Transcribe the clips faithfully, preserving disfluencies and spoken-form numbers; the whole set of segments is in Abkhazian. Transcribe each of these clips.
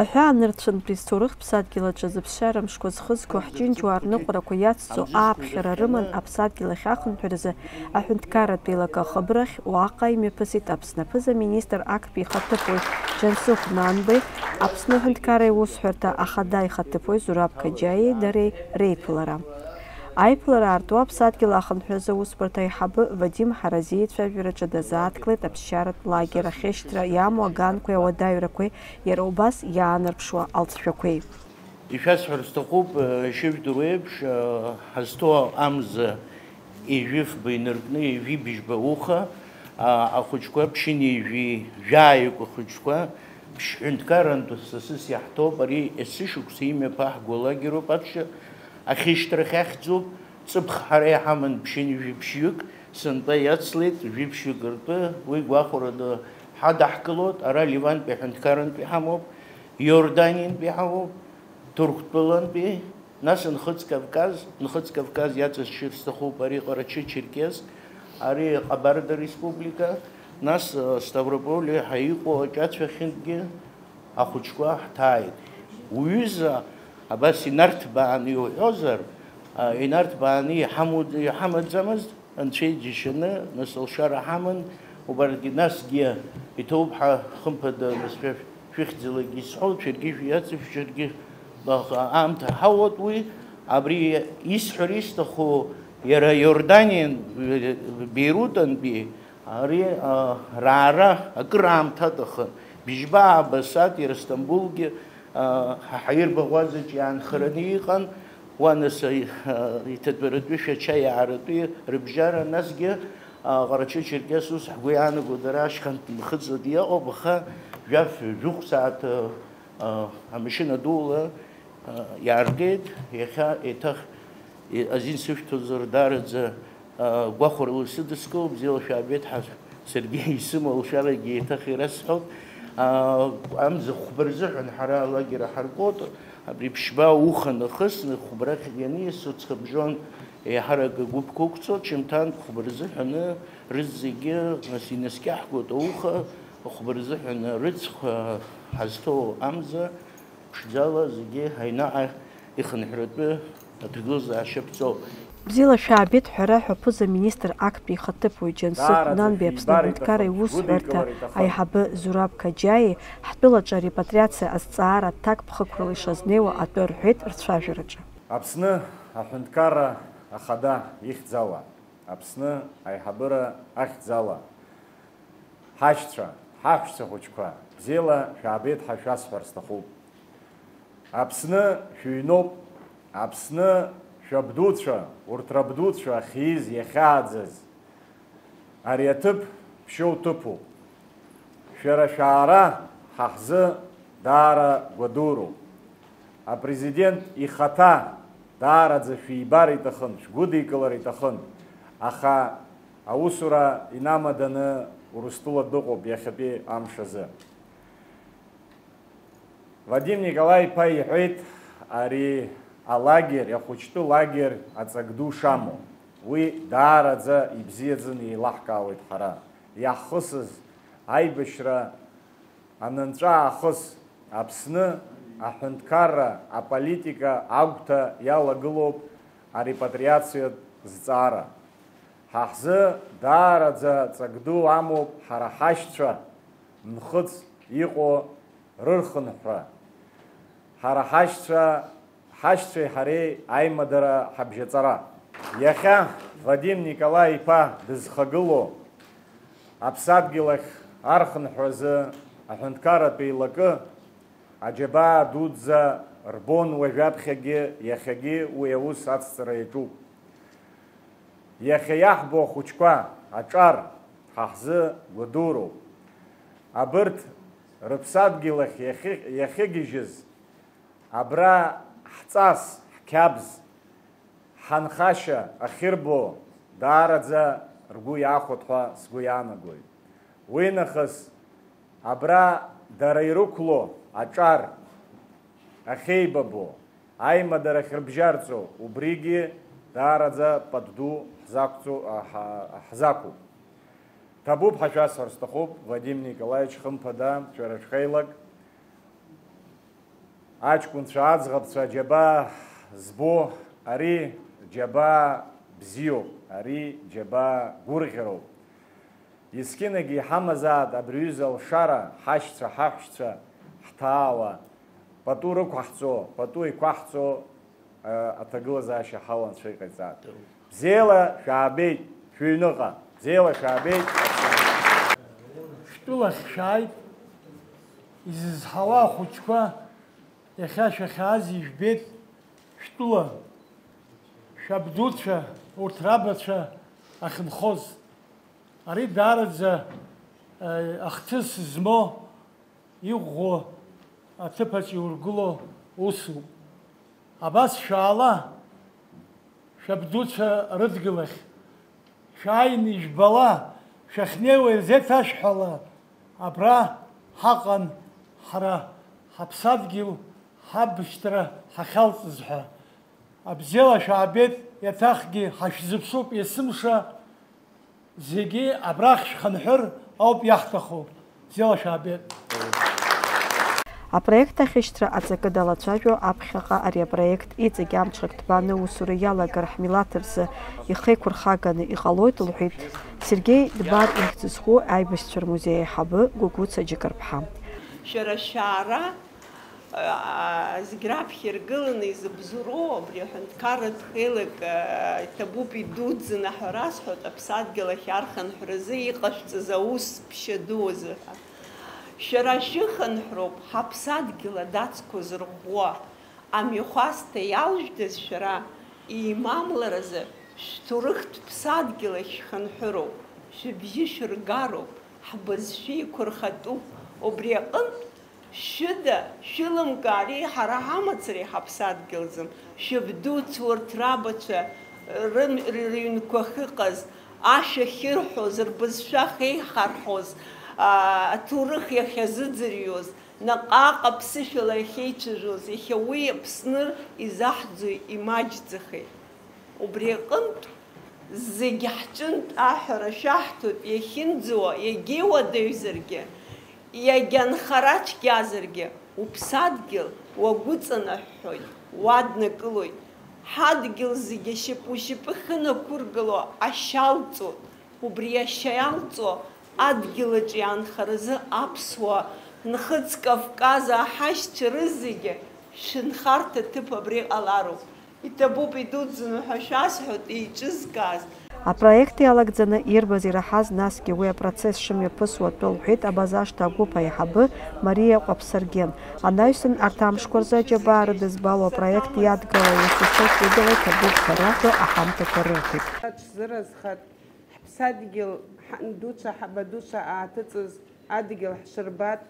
Аҳәаанырцәынтәи зҭоурых ԥсадгьыл аҿы зыԥсшьара мшқәа зхызго, ҳҷынҷуаа рныҟәарақәа иацҵо ааԥхьара рыман аԥсадгьыл ахь ахынҳәразы аҳәынҭқарратә еилакы ахыбрахь уаҟа имҩаԥысит Аԥсны аԥыза-министр актәи ихаҭыԥуаҩ Џьансыхә Нанбеи, Аԥсны аҳәынҭқарра иусҳәарҭа ахада ихаҭыԥуаҩ Зураб Каџьаиеи дареи реиԥылара. Аиԥылара аартуа аԥсадгьыл ахынҳәразы аусбарҭа аиҳабы Вадим Ҳарази ицәажәараҿы дазааҭгылеит аԥсшьаратә лагер ахьышьҭра иамоу аганқәеи ауадаҩрақәеи, иара убас иаанарԥшуа алҵшәақәеи. Ишәасҳәар сҭахуп, э, ишыжәдыруа еиԥш, э, ҳазҭоу амза ҩажәи фба инаркны, ҩажәи быжьба уха, а, ахәыҷқәа, ԥшьынҩажәи жәааҩык ахәыҷқәа, ԥшь-, ҳәынҭқаррантә сасыс иаҳҭоуп, ари есышықәса имҩаԥаҳго алагеруп, аԥшьа ахьышьҭрахь ахьӡуп, ҵыԥх ҳара иҳаман ԥшьынҩажәи ԥшьҩык, сынтәа иацлеит, жәиԥшьҩык ртәы, уи гәахәарада ҳадаҳкылоит, ара Ливантәи аҳәынҭқаррантә иҳамоуп, Иорданиантәи иҳамоуп, Ҭырқәтәылантәи, нас Нхыҵ Кавказ, Нхыҵ Кавказ иаҵасшьыр сҭахуп ари Ҟарачы-Черкес, ари Ҟабарда Республика, нас, э, Ставрополи ҳәа иҟоу аҿацә ахьынтәгьы ахәыҷқәа ҳҭааит. Уҩыза абас инарҭбааны иуҳәозар, а, инарҭбааны иҳаму-, иҳамаӡамызт, Анцәа иџьашьаны, нас алшара ҳаман, убарҭгьы, насгьы иҭоуп ҳәа, хымԥада, нас шәа-, шәыхьӡалагьы исҳәоит, шәаргьы шәиацышәҵаргьы, аха аамҭа ҳауеит уи. Абри исҳәар исҭаху, иара Иорданиан, Беирутантәи, ари, а, раара акыр аамҭа аҭахын. Быжьба ааба сааҭ иара Стамбулгьы, а, ҳа ҳаирбаӷәазаҿ иаанхараны иҟан, уа нас, а, иҭатәаратәи Шәача иааратәи рыбжьара, насгьы, а, Ҟарачы-Черкес ус ҳгәы иаанаго дара ашьхантә нхыҵ иҟоуп, аха жәаф-, жәохә сааҭ, а, а, амашьына дула, а, иааргеит, иахьа еиҭах, и-, азин сышәҭозар, даараӡа, а, гәахәарыла исыдыскыло, бзиала шәаабеит ҳәа саргьы исымоу алшарагьы еиҭах ирасҳәоит. А, амза хәба рзыҳәан ҳара алагер ҳаргоит, абри ԥшьба уха нахысны хәба рахь ианиасуа ҵхыбжьон еиҳарак агәыԥқәа ықәҵоит, шьымҭан хәба рзыҳәаны рызегьы, нас, инаскьаҳгоит ауха, хәба рзыҳәаны рыцхә, а, ҳазҭоу амза, ԥшӡала зегьы аҩнаҟа ихынҳәратәы аҭагылазаашьа ԥҵоуп. Бзиала шәаабеит ҳәа раҳәа аԥыза-министр актәи ихаҭыԥуаҩ Џьансыхә Нанбеи, Аԥсны аҳәынҭқарра иусҳәарҭа аиҳабы Зураб Каџьаиеи ҳтәылаҿы арепатриациа азҵаара аҭак ԥхықәрала ишазнеиуа атәы рҳәеит рцәажәараҿы. Аԥсны аҳәынҭқарра ахада ихьӡала, Аԥсны аиҳабыра ахьӡала, ҳашьцәа, ҳаҳәшьцәа хәыҷқәа, бзиала шәаабеит ҳәа шәасҳәар сҭахуп. Аԥсны шәыҩноуп, Аԥсны шәабдуцәа, урҭ рабдуцәа ахьиз, иахьааӡаз, ари аҭыԥ ԥшьоу ҭыԥуп. Шәара шәаара ҳа ҳзы даара гәадуроуп. Апрезидент ихаҭа даараӡа шәибар иҭахын, шәгәыдикылар иҭахын, аха аусура инамаданы Урыстәыла дыҟоуп иахьатәи амш азы. Вадим Николаи-иԥа иҳәеит ари алагер, ахәыҷтәы лагер аҵак ду шамоу. Уи даараӡа ибзиаӡаны еилаҳкаауеит ҳара. Иаҳхысыз аибашьра анынҵәа аахыс Аԥсны аҳәынҭқарра аполитика агәҭа иалагылоуп арепатриациатә зҵаара. Ҳа ҳзы даараӡа ҵак ду амоуп ҳара ҳашьцәа нхыҵ иҟоу рырхынҳәра. Ҳара ҳашьцәа, ҳашьцәеи ҳареи аимадара ҳабжьаҵара. Иахьа Вадим Николаи-иԥа дызхагылоу аԥсадгьыл ахь архынҳәразы аҳәынҭқарратә еилакы аџьабаа дуӡӡа рбон уажәаԥхьагьы, иахьагьы уи аус ацҵара иаҿуп. Иахьа иаҳбо ахәыҷқәа аҿар ҳа ҳзы гәадуроуп. Абырҭ рыԥсадгьыл ахь иахьы-, иахьыгьежьыз, абра ҳҵас, ҳқьабз, ҳанхашьа ахьырбо даараӡа ргәы иахәоит ҳәа сгәы иаанагоит. Уинахыс абра дара ирықәло аҿар ахьеибабо, аимадара ахьырбжьарҵо, убригьы даараӡа пату ду ҳзақәҵо-, а, ҳа-, ҳзақәуп. Ҭабуп ҳәа шәасҳәар сҭахуп, Вадим Николаевич, хымԥада, шәара шәхеилак. Аҷкәынцәа, аӡӷабцәа, џьабаа збо, ари џьабаа бзиоуп, ари џьабаа гәырӷьароуп. Есқьынагьы иҳамазаат абри аҩыза алшара, ҳашьцәа, ҳаҳәшьцәа ҳҭаауа, пату рықәаҳҵо, пату еиқәаҳҵо, а, аҭагылазаашьа ҳауа Анцәа иҟаиҵааит. Бзиала шәаабеит шәыҩныҟа, бзиала шәаабеит. Шәтәылахь шәааит, изызҳауа ахәыҷқәа иахьа шәахьааз ижәбеит, шәтәыла, шәабдуцәа, урҭ рабацәа ахьынхоз. Ари даараӡа, э, ахҭыс змоу, иӷәӷәоу аҭыԥаҿ иургыло усуп. Абас шәаала, шәабдуцәа рыдгылахь, шәааины ижәбала, шәахьнеиуа ирзеиҭашәҳәала, абра ҳаҟан ҳара, ҳаԥсадгьыл, ҳабшьҭра ҳахьалҵыз ҳәа. Абзиала шәаабеит, иаҭахгьы ҳашәзыԥшуп есымша. Зегьы абрахь шәхынҳәыр ауп иаҳҭаху. Бзиала шәаабеит. Апроект ахьышьҭра аҵакы далацәажәо аԥхьаҟа ари апроект иҵегь амҽхак ҭбааны аусура иалагар ҳмилаҭ рзы ихеиқәырхаганы иҟалоит, лҳәеит Сергеи Дбар ихьӡ зху аибашьцәа рмузеи аиҳабы Гәыгәыца Џьакарԥҳа. Шәара шәаара аа, зегь раԥхьа иргыланы изыбзоуроу абри аҳәынҭқарратә еилак, аа, иҭабуп идуӡӡаны ҳәа расҳәоит, аԥсадгьыл ахь архынҳәразы иҟашәҵаз аус ԥшьа ду азыҳәа. Шәара шәыхынҳәроуп ҳаԥсадгьыл адацқәа зырӷәӷәа, амҩахәасҭа иалжәдаз шәара еимамларазы шәҭоурыхтә ԥсадгьыл ахь шәхынҳәыроуп, шәыбжьы шәыргароуп, ҳбызшәа еиқәырхатәуп, убри аҟынтә Шәыда, шәылымкаари, ҳара ҳамацареи ҳаԥсадгьылӡам, шәыбдуцәа урҭ рабацәа рым-, ры-, рыҩнқәа ахьыҟаз, ашәа ахьырҳәоз, рбызшәа ахьеиҳарҳәоз, аа, аҭоурых иахьазыӡырҩуаз, наҟ-ааҟ аԥсышәала иахьеицәажәоз, иахьа уи Аԥсны изаҳӡои, имаҷӡахеи? Убри аҟынтә, зегь ҳҿынтә аҳәара шәаҳҭоит, иахьынӡауа, иагьа иуадаҩзаргьы, иагьа нхара цәгьазаргьы, уԥсадгьыл уагәыҵанаҳәҳәоит, уаднакылоит. Ҳадгьыл зегь ашьапы ушьапы ахьынақәыргыло ашьа алҵоит. Убри ашьа иалҵуа адгьыл аҿы иаанхаразы аԥсуа Нхыҵ Кавказ аҳашьцәа рызегьы шәынхарҭа ҭыԥ абри ҟалароуп. Иҭабуп идуӡӡаны ҳәа шәасҳәоит, еиҿызкааз. Апроект иалагӡаны ирбаз ираҳаз, насгьы уи апроцесс шымҩаԥысуа атәы лҳәеит Абазашҭа агәыԥ аиҳабы Мариа Ҟәаԥсаргьы. Анаҩсан арҭ амшқәа рзы аџьабаа рыдызбало апроект иадгыло аусуцәа ҷыдала иҭабуп ҳәа раҳәо аҳамҭақәа рырҭеит. Аҽзыразхат, ҳԥсадгьыл, ҳандуцәа, ҳабадуцәа ааҭыҵыз адгьыл ҳшырбат,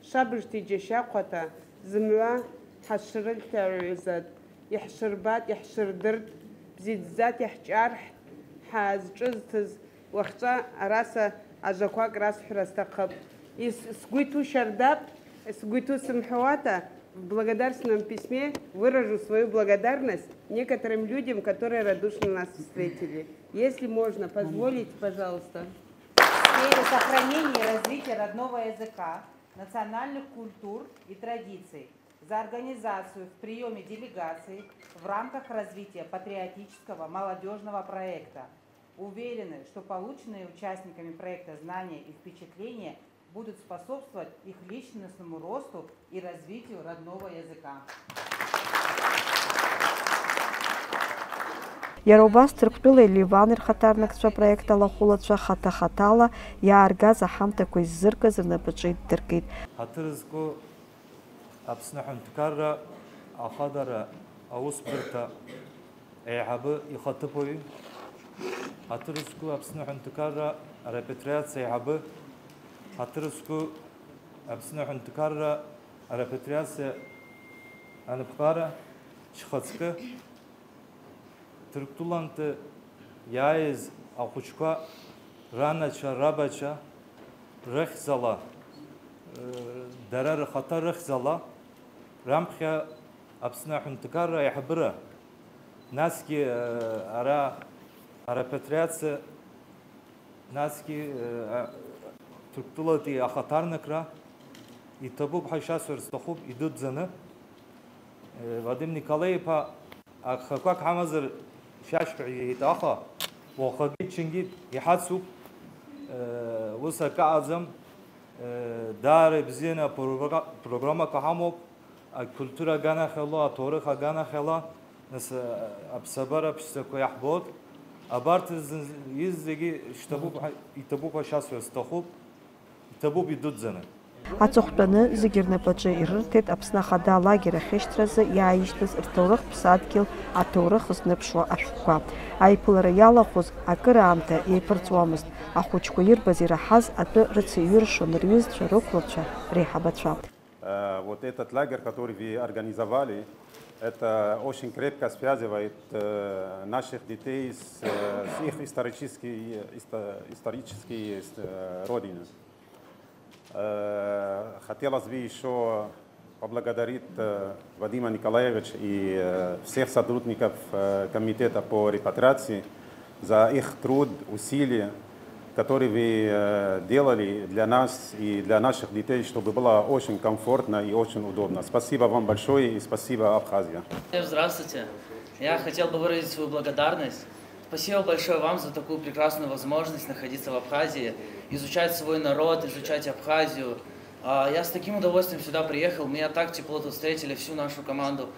шабыжҭ иџьашьахәаҭа, зымҩа ҳашрылҭаҩызат, иаҳшырбат, иаҳшырдырт, бзиаӡаҭ иаҳҿарҳт, ҳаазҿызҭыз, уахьҵәа араса ажәақәак расҳәара сҭахып. Ис-, сгәы иҭәу шьардап, сгәы иҭәу сымҳәуата, в благодарственном письме выражу свою благодарность некоторым людям, которые радушно нас встретили. Если можно, позволите, пожалуйста. В сфере сохранения и развития родного языка, национальных культур и традиций, за организацию в приёме делегаций в рамках развития патриотического молодёжного проекта. Уверены, что полученные участниками проекта знания и впечатления будут способствовать их личностному росту и развитию родного языка. Иара убас Ҭырқәтәылеи Ливани рхаҭарнакцәа апроект алахәылацәа хаҭа-хаҭала иааргаз аҳамҭақәа иззыркыз рнапаҿы иддыркит. Ҳаҭыр зқәу Аԥсны аҳәынҭқарра ахадара аусбарҭа аиҳабы ихаҭыԥуаҩ, ҳаҭыр зқәу Аԥсны аҳәынҭқарра арепатриациа аиҳабы, ҳаҭыр зқәу Аԥсны аҳәынҭқарра арепатриациа анапхгара шьхаҵкы, Ҭырқәтәылантәи иааиз ахәыҷқәа ранацәа, рабацәа рыхьӡала, э, дара рхаҭа рыхьӡала, раԥхьа Аԥсны аҳәынҭқарра аиҳабыра, насгьы, э, ара арепатриациа, насгьы, э, а, Ҭырқәтәылатәи ахаҭарнакра, иҭабуп ҳәа ишасҳәар сҭахуп, идуӡӡаны. Вадим Николаи-иԥа, агхақәак ҳамазар шәашәҳәа иҳәеит, аха уахагьы ҽынгьы иҳацуп, ус акы аӡам. Даара ибзианы апрогра-, программақәа ҳамоуп, акультура аганахьала, аҭоурых аганахьала, нас, аԥсабара аԥшӡақәа иаҳбоит. Абарҭ зегьы шҭабуп ҳәа, иҭабуп ҳәа шәасҳәар сҭахуп, иҭабуп идуӡӡаны. Аҵыхәтәаны зегьы рнапаҿы ирырҭеит Аԥсны Ахада алагер ахьышьҭразы иааишьҭыз рҭоурыхтә ԥсадгьыл аҭоурых зныԥшуа ашәҟәқәа. Аиԥылара иалахәыз акыраамҭа еиԥырҵуамызт. Ахәыҷқәа ирбаз ираҳаз атәы рыцеиҩыршон рҩызцәа, рықәлацәа, реиҳабацәа. Э, вот этот лагерь, который вы организовали, это очень крепко связывает, э, наших детей с, э, с их исторической, исто-, исторической, э, родиной. Э, хотелось бы ещё поблагодарить, э, Вадима Николаевича и, э, всех сотрудников, э, комитета по репатриации за их труд, усилия, которые вы, э, делали для нас и для наших детей, чтобы было очень комфортно и очень удобно. Спасибо вам большое и спасибо, Абхазия. Здравствуйте. Я хотел бы выразить свою благодарность. Спасибо большое вам за такую прекрасную возможность находиться в Абхазии, изучать свой народ, изучать Абхазию. А, я с таким удовольствием сюда приехал, меня так тепло тут встретили, всю нашу команду.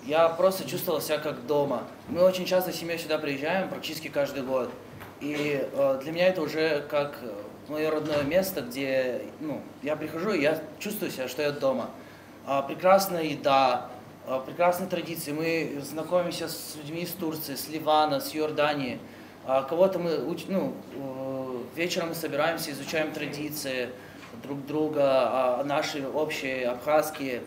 Я просто чувствовал себя как дома. Мы очень часто с семьей сюда приезжаем, практически каждый год. И, э, для меня это уже как, э, моё родное место, где, ну, я прихожу, и я чувствую себя, что я дома. А, прекрасная еда, а, прекрасные традиции. Мы знакомимся с людьми из Турции, с Ливана, с Иордании. А, кого-то мы уч-, ну, э, вечером мы собираемся, изучаем традиции друг друга, а, наши общие, абхазские.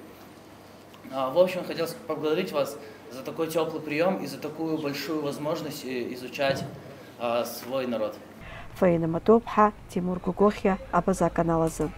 А, в общем, хотелось поблагодарить вас за такой тёплый приём и за такую большую возможность, э, изучать, а, свой народ. Фаина Матоуԥҳа, Тимур Гогохиа, Абаза канал азы.